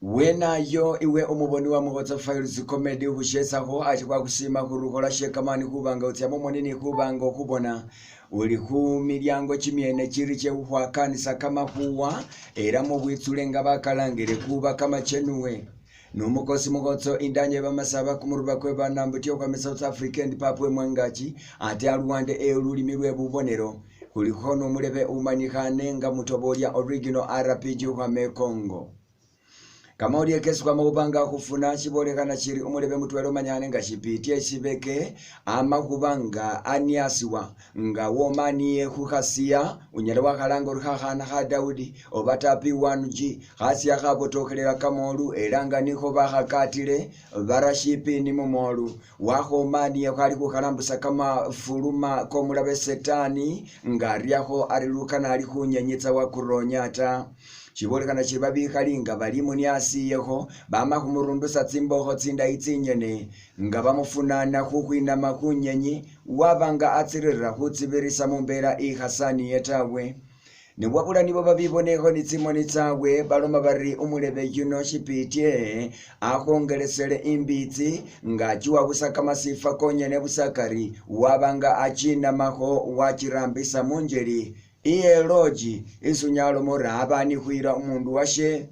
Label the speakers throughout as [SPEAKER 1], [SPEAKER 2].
[SPEAKER 1] Wenayo iwe umuboni wa Mukhotso Files Comedy khushesakho ati khwakhusima khurukhola shekamani khubanga utsa mumoni ni khubanga okhubona uli khu milyango chimyene chili che khukhwakanisa kamakhuwa era mubwitsule nga bakalangile kuba kamachenuwe. Numukosi Mukhotso indanye bamasaba kumuruba kwe banambuti okhwama South Africa endi Papua Mwangachi ate aluwande e lulimi lwe bubonero khulikho numulebe umanyikhane nga mutobolya original RPG okhwama e Congo. Kamawulile kesi khwama khubanga khufuna shibolekhana shiri umulebe mutwela umanyane nga shipiti eshibeke ama khuba nga aniasiwa nga womaniye khukhasiya unyala wakhalanga ori khakhana kha Daudi oba ta P1G khasiya khabotokhelela kamolu ela nga nikho bakhakatile bara shipini mumolu wakhomaniye khali khukhalambusa kamafuluma komulabe setani nga aryakho ari lukana ali khunyenyitsa wakuronya ta. Shibolekhana shiri babikhali nga bali muniasiyekho bama khumurundusa tsimbokho tsindayi tsinyene nga bamufunana khukhwinama khunyenyi waba nga atsiririra khutsibirisa mumbela ikhasaniye tawe. Ne wabula nibo babibonekho ni tsimoni tsabwe baloma bari umulebe yuno shipitye akhongelesele imbitsi nga achiwa busa kamasifa konyene busa kari waba nga achinamakho wachirambisa munjeli iye loji isi unyala ori aba nikhwira umundu washe.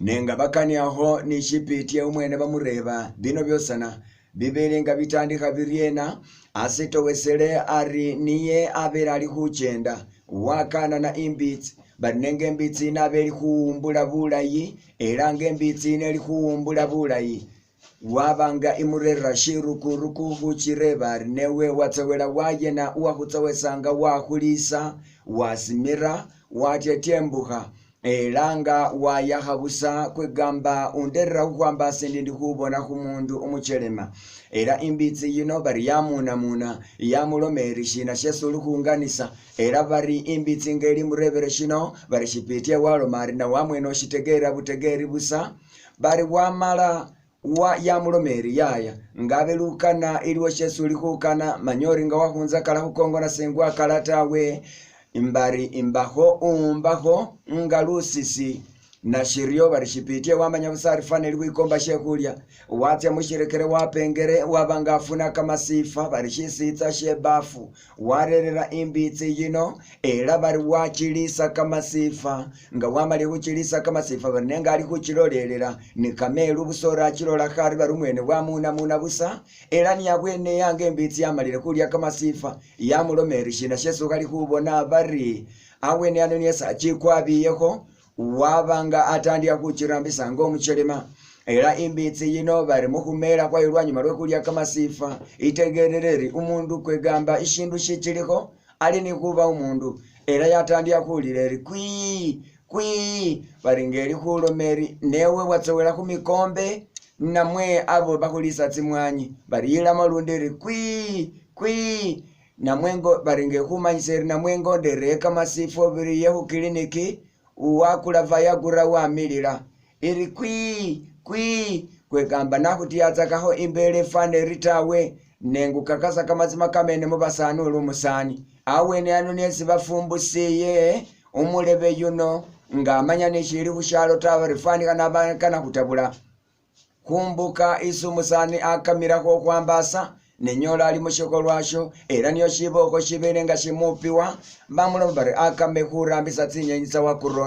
[SPEAKER 1] Nenga bakaniakho ni shipitye umwene bamureba bino byosana bibele nga bitandikha biryena asitowesele ari niye abele ali khuchenda wakanana imbitsi bari nenga imbitsi yino abe eli khuwumbula bulayi ela nga imbitsi yino eli khuwumbula bulayi wabanga imurerera shirukuruku khuchireba ari newe watsowela wayena uwakhutsowesanga wakhulisa wasimira watyetyembukha ela nga wayakha busa kwegamba underera khukhwambasa indi khubona khumundu umuchelema. Ela imbitsi yino bari yamunamuna yamuloma eri shina shesi uli khunganisa ela bari imbitsi nga eli murebere shino bari shipitye waloma ari nawamwene oshitegera butegeri busa bari wamala wa yamuloma eri yaya ngabe lukana iliwo shesi uli khukana manyori nga wakhunzakala khukongona sengwakala tawe imbari imbakho umbakho nga lusisi nashiryo bari shipitye wamanya busa ari fana eli khwikomba shekhulya watsya mushirekere wapengere waba nga afuna kamasifa bari shisitsa shebafu warerera imbitsi yino ela bari wachilisa kamasifa nga wamali khuchilisa kamasifa bari nenga ali khuchilolelela ni kamelu busa ori achilola khari bari umwene wamunamuna busa ela niyabwene yanga imbitsi yamalile khulya kamasifa yamuloma eri shina shesi ukhali khubona bari awene ano niye sachikwabiyekho wabanga atandika khuchirambisa nga omuchelema ela imbitsi yino bari mukhumela khwayo lwanyuma lwe khulya kamasifa itegerere eri umundu kwegamba ishindu shichilikho ali nikhuba umundu ela yatandika khulila eri kwii kwii bari nga eli khuloma eri newe watsowela khumikombe namwe abo bakhulisa tsimwanyi bari yilamo lundi eri kwii kwii namwe bari nga ekhumanyisa eri namwe ngondere kamasifa obiriye khukiliniki wakula Viagra wamilila eri kwii kwii kwekamba nakhutiyatsakakho imbele efana eri tawe nengukakasa kamazima kamene mubasani uli umusani awene ano nesi bafumbusiye umulebe yuno nga amanya neshili khushalo tawe bari fanikhana bakana khutabula khumbuka isi umusani akamilakho khukhwambasa nenyola ali mushikholwa era niyo shibokho shibele nga shimupiwa bamuloma bari akame khurambisa tsinyenyi tsa wakuronya.